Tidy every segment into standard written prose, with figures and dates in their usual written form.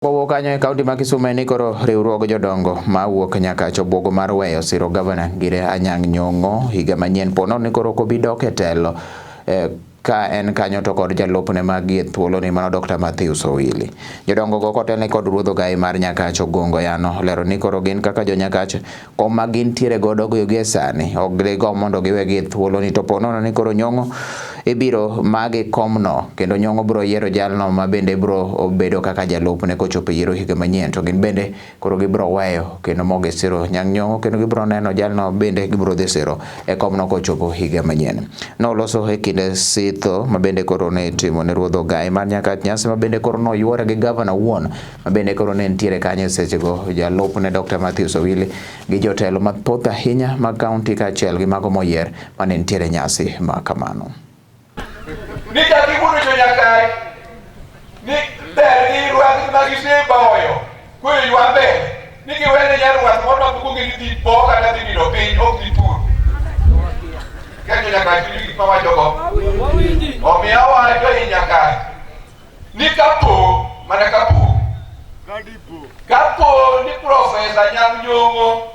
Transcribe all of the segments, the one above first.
Kowuok kanyo e kaunti ma Kisumu en ni koro riwruog jodongo ma wuok Nyakach obwogo mar weyo siro gavana Ngire Anyang' Nyong'o higa manyien po nono ni koro ok obi dok e telo ka en kanyo to kod jalupne ma gie thuoloni mano Dr. Matthews Owili. Jodongo go kotelne kod ruodh ogayi mar Nyakach Ogongo Yano olero ni koro gin kaka jo Nyakach kom ma gintiere godo gie sani ok gigo mondo giwe gie thuoloni to po nono ni koro Nyong'o ibiro magi komno kendo Nyong'o biro yiero jalno ma bende biro bedo kaka jalupne kochopo e yiero higa manyien to gin bende koro gibiro weyo kendo mogisiro Nyang' Nyong'o kendo gibiro neno jalno bende gibiro dhi siro e komno kochopo higa manyien. Noloso e kinde sitho ma bende koro ne itimo ne ruodh ogayi mar Nyakach nyasi ma bende koro noyuore gi gavana wuon ma bende koro ne nitiere kanyo e sechego jalupne Dr. Matthews Owili gi jotelo mathoth ahinya mag kaunti kaachiel gi mago moyier mane nitiere nyasi ma kamano. Ni kata iwuondo jo Nyakach ni ber gi rwadh ma gisebaoyo kweyo ywa mbele ni giwene nyarwath moro ma pok ong'e ni dhi bo kata dhi nindo piny ok dhi pur. Ka jo Nyakach winjo gik mawachogo, omiyo awacho i Nyakach ni kapo mana kapo kapo ni Profesa Anyang' Nyong'o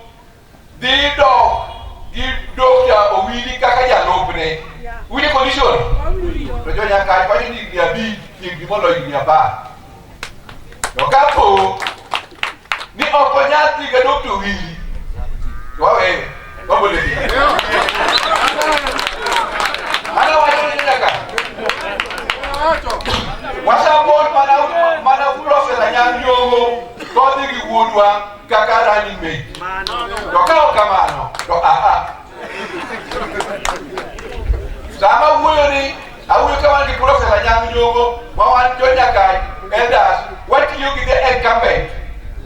dhi dok gi Dr. Owili kaka jalupne. Winjo condition? To jo Nyakach wacho ni higni 5 higni moloyo higni 10. To kapo ni ok onyal dhi ga Dr. Owili, to waweyo, wabole dhi. Ana wacho ni Nyakach. Wasupport mana Profesa Anyang' Nyong'o kodhi gi wuodwa kaka running mate. To ka ok kamano, to aha. Sama wuoyo ni awuoyo ka wan gi Profesa Anyang' Nyong'o, ma wan jo Nyakach elders, watiyo gi the incumbent.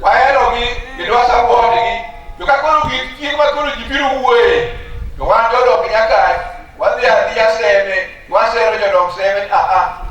Waherogi kendo wasupport gi. To ka koro gik chieng' ma koro ji biro wuoye, to wan jodong Nyakach, wadhi adhiya seme, wasero jodong seme, aha.